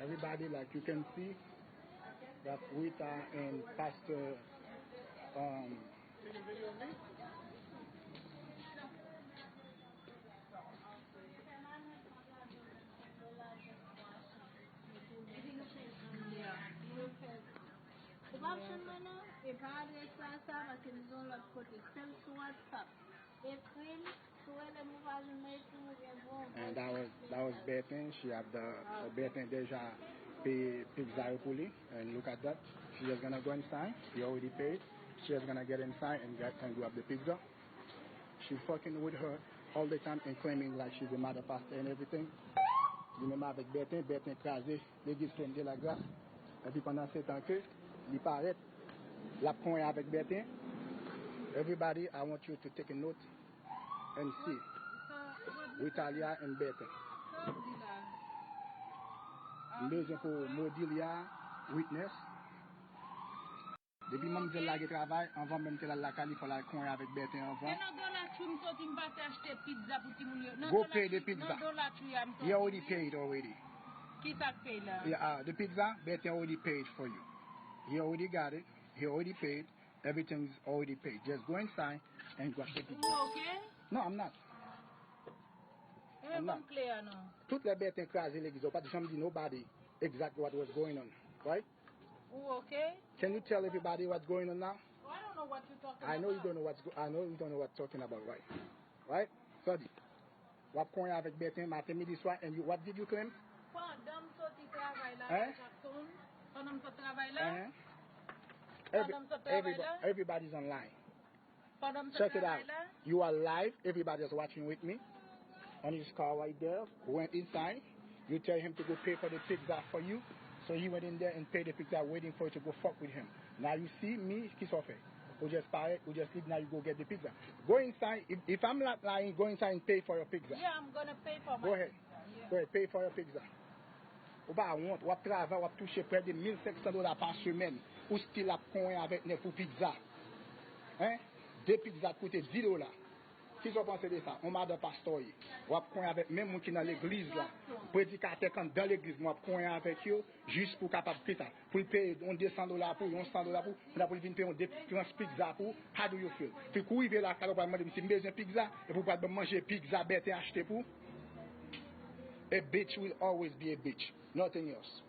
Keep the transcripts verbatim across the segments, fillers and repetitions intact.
Everybody, like you can see, that Rita and Pastor, um, Ou p ap jwenn mwen non? E pa adrès la sa, paske m gen yon lòt kote. Sèl sou WhatsApp. Ekri m, si w rele m ou pa jwenn mwen, ekri m oubyen voye yon And that was that was Bertin. She had the uh, Bertin déjà pay pizza yo pou li. And look at that. She just gonna go inside. He already paid. She just gonna get inside and get and grab the pizza. She fucking with her all the time and claiming like she's a mother pastor and everything. Li menm avèk Bertin, Bertin kraze legliz Trône de la Grâce. Epi pandan se tan ke li parèt, l ap konyen avèk Bertin. Everybody, I want you to take a note and see. Ritalia and Bertin. M bezwen pou Modilia witness. Depi manmzèl lage travay, anvan menm ke l al lakay li, fò l al konyen avèk Bertin anvan. Se nan Dollar Tree m soti, m pase achte pizza pou timoun yo. Nan Go Dollar pay the Tree, pizza. Nan Dollar Tree a m soti. He already paid already. Ki sa k pay la? Yeah, uh, the pizza, Bertin already paid for you. He already got it. He already paid. Everything's already paid. Just go inside and grab the pizza. Ou oke? No, I'm not. E men ban m kle a non. Tout lè Bertin kraze legliz, ou pa t janm di nobody exactly what was going on, right? Ou oke? Can you tell everybody what's going on now? Oh, I don't know what you talking I know you about. Don't know what's go- I know you don't know what talking about, right? Right? Sadi, w ap konyen avèk Bertin maten, midi, swa, and you, what did you claim? Pandan m soti travay la, Hein? Jackson. Pandan m soti travay la. Hein? Every, Pandan m soti travay everybody, la. Everybody's online. Pandan m soti Check it travay out. La. You are live. Everybody is watching with me. On his car right there. Went inside. You tell him to go pay for the pizza for you. So he went in there and paid the pizza, waiting for you to go fuck with him. Now you see me, ki sa w fè? Ou just parèt, ou just leave, now you go get the pizza. Go inside. If, if I'm not lying, go inside and pay for your pizza. Yeah, I'm gonna pay for my Go ahead. Pizza. Yeah. Go ahead, pay for your pizza. Ou pa wont, w ap travay, w ap touche prè de mil senk san dola pa semèn. Ou still ap konyen avèk nèg pou pizza. Hein? De pizza t koute dis dola. Kisa w panse de sa? On madan pastè w ye. W ap konyen avèk menm moun ki nan legliz la. Predikatè k anndan legliz, mwen w ap konyen avèk yo, jis pou w kapab fè sa. Pou l peye yon de san dola pou, yon san dola pou, pou l vin peye yon de trans pizza pou, how do you feel? Fi kou rive lakay ou pral mande m si m bezwen pizza, epi w pral ban m manje pizza Bertin achte pou. A bitch will always be a bitch. Nothing else.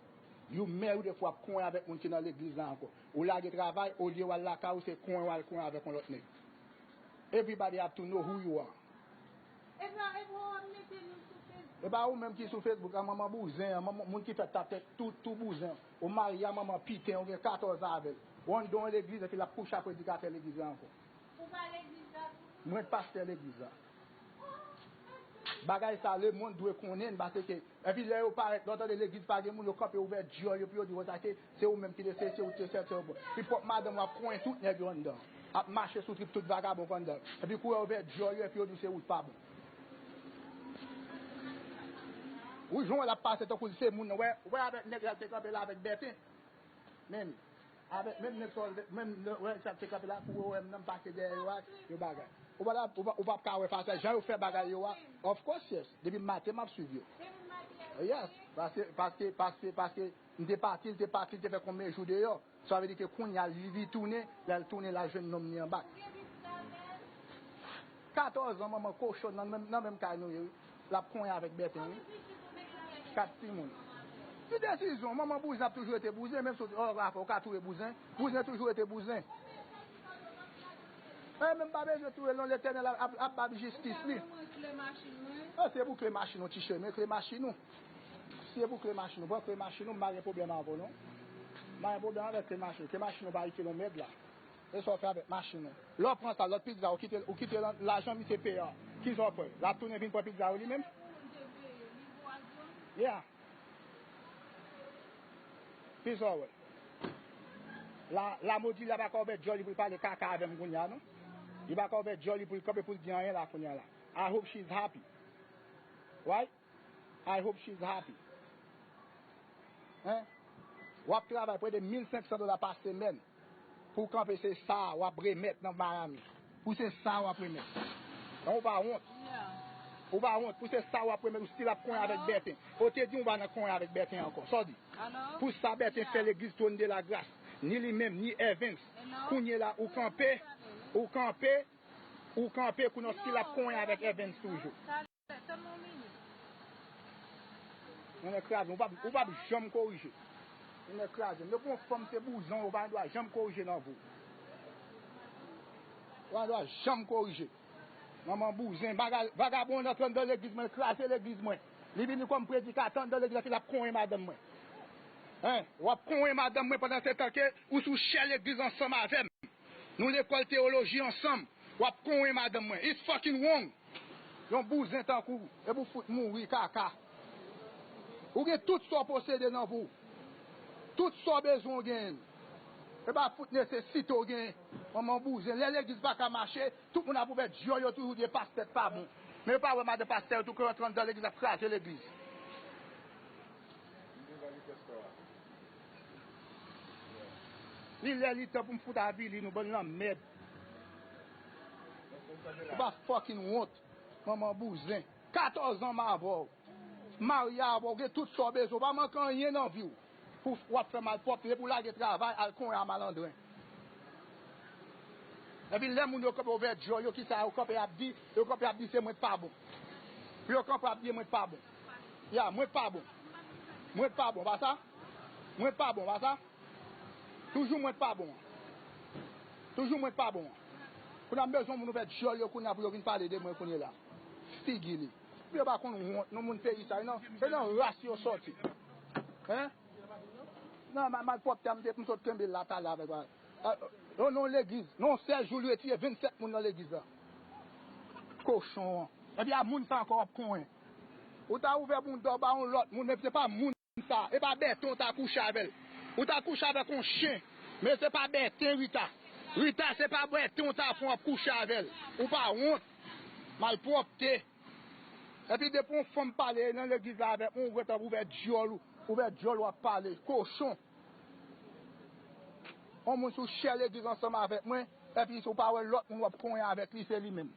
You married epi w ap konyen avèk moun ki nan legliz la ankò. Ou lage travay, olye w al lakay ou, se konyen w al konyen avèk yon lòt nèg. Everybody have to know who you are. E pa, e pa w ap mete nou sou Facebook. E pa ou menm ki sou Facebook, a manman bouzen, a manman, moun ki fè tap tèt tou, tou bouzen. Ou marye a manman piten, ou gen katòz an avè l. Ou anndan yon legliz, epi l ap kouche a predikatè legliz la ankò. Ou pa legliz la tou? Mwen pastè legliz la. Bagay sa, lemonn dwe konnen, paske, epi lè yo parèt, lè w tande legliz pa gen moun, yo kanpe ouvè dyòl yo, pou yo di, "Wè sa ke, se ou menm ki te se, se ou te sèl, se ou bon." Pi pwòp madanm w ap konyen tout nèg yo anndan. Ap mache sou trip tout vagabon k anndan. Epi kou yo ouvè dyòl yo, epi yo di se ou k pa bon. Ou jwenn l ap pase tankou l se moun nan. Wè, wè avèk nèg la te kanpe la avèk Bertin. Menm. Avèk menm nèg sa, menm wè sa te kanpe la, kou yo wè m nan, m pase dèyè yo a, yo bagay. Ou pa, ou pa, ou p ap ka wè fason, jan yo fè bagay yo a. Of course, yes. Depi maten, m ap swiv yo. Yes. Paske, paske, paske, paske, m te pati, l te pati, l te fè konbyen jou deyò. Sa vle di ke kounye a li, li tounen, lè l tounen, l al jwenn nonm li anba. Katòz an, manman kochon nan menm, nan menm kay nou ye, wi. L ap konyen avèk Bertin, wi. Kat timoun. Ki desizyon? Manman bouzen ap toujou rete bouzen, menm si w, oh, Rafa, ou ka touye bouzen. Bouzen toujou rete bouzen. E menm pa bezwen touye l non, Letènèl ap, ap, ap ba l jistis li. Ah, se pou kle machin ou, ti chè, men kle machin ou. Se pou kle machin ou, pran kle machin ou, m pa gen pwoblèm avè w non. M pa gen pwoblèm avèk kle machin ou. Kle machin ou pa itil yon mèd la. E sa w fè avèk machin ou? Lè w pran sa, lòt pizza, ou kite, ou kite lan-, lajan misye peye a. Kisa w pran? L ap tounen vin pran pizza ou li menm? Yeah. Kisa w wè? La, la Modilia pa ka ouvè dyòl li pou l pale kaka avè m kounye a non. Li pa ka ouvè dyòl li pou l kanpe pou l di anyen la kounye a la. I hope she's happy. Right? I hope she's happy. Hein? W ap travay prè de mil senk san dola pa semèn pou w kanpe, se sa w ap remèt nan Miami. Pou se sa w ap remèt. Ou pa wont. Ou pa wont, pou se sa w ap renmen, ou still ap konyen avèk Bèten. Ou te di w pa nan konyen avèk Bèten ankò. Sa w di? Pou sa Bèten fè legliz Trône de la Grâce, ni li menm, ni Evens. Kounye la, ou kanpe, ou kanpe, ou kanpe, kounye w still ap konyen avèk Evens toujou. Mwen kraze, ou p ap, ou p ap janm korije. Mwen kraze, m. Depi yon fanm se bouzen, ou pa gen dwa janm korije nan vi w. Ou pa gen dwa janm korije. Manman bouzen, baga-, vagabon antre anndan legliz mwen, kraze legliz mwen. Li vini kòm predikatè anndan legliz la, epi l ap konyen madanm mwen. Hein? W ap konyen madanm mwen pandan se tan ke ou sou chè legliz ansanm avè m. Nou lekòl teyoloji ansanm. W ap konyen madanm mwen. It's fucking wrong. Yon bouzen tankou w, epi w fout mouri kaka. Ou gen tout sa w posede nan vi w. Tout sa w bezwen w genyen l. E pa fout nesesite w genyen. Manman bouzen. Lè legliz pa ka mache, tout moun ap ouvè dyòl yo toujou di e pastè pa bon. Men yo pa wè madan pastè yo tou ke yo antre anndan legliz ap kraze legliz. Li lè li tan pou m fout avili nou bann lanmèd. Ou pa fucking wont, manman bouzen. Katòz an m avè w. Marye avè w, gen tout sa w bezwen. Ou pa manke anyen nan vi w. Pou w ap fè malpwòpte, pou w lage travay, al konyen a malandren. Epi lè moun yo kanpe ouvè dyòl yo, kisa yo kanpe ap di? Yo kanpe ap di se mwen k pa bon. Pou yo kanpe ap di mwen k pa bon. Ya, mwen k pa bon. Mwen k pa bon, pa sa? Mwen k pa bon, pa sa? Toujou mwen k pa bon an. Toujou mwen k pa bon an. Kounye a m bezwen moun ouvè dyòl yo kounye a pou yo vin pale de mwen kounye la. Figi li. Pou yo pa konn wont, non, moun peyi sa, e nan, e nan ras yo sòti. Hein? Nan, ma-, malpwòpte a m te, m sot kenbe l la talè avèk, euh, non, non, legliz. Non, sèl jou li retire vennsèt moun nan legliz la. Kochon an. Epi a moun sa ankò w ap konyen. Ou ta ouvè bounda w ba yon lòt moun, men se pa moun sa. E pa Bèten w ta kouche avè l. Ou ta kouche avèk yon chen. Men se pa Bèten, Rita. Rita, se pa Bèten w ta fè w ap kouche avè l. Ou pa wont. Malpwòpte. Epi depi yon fanm pale nan legliz la avèk mwen, ou gentan ouvè dyòl ou, ouvè dyòl ou ap pale. Kochon. Yon moun sou chè legliz ansanm avèk mwen, epi si w pa wè lòt moun w ap konyen avèk li, se li menm.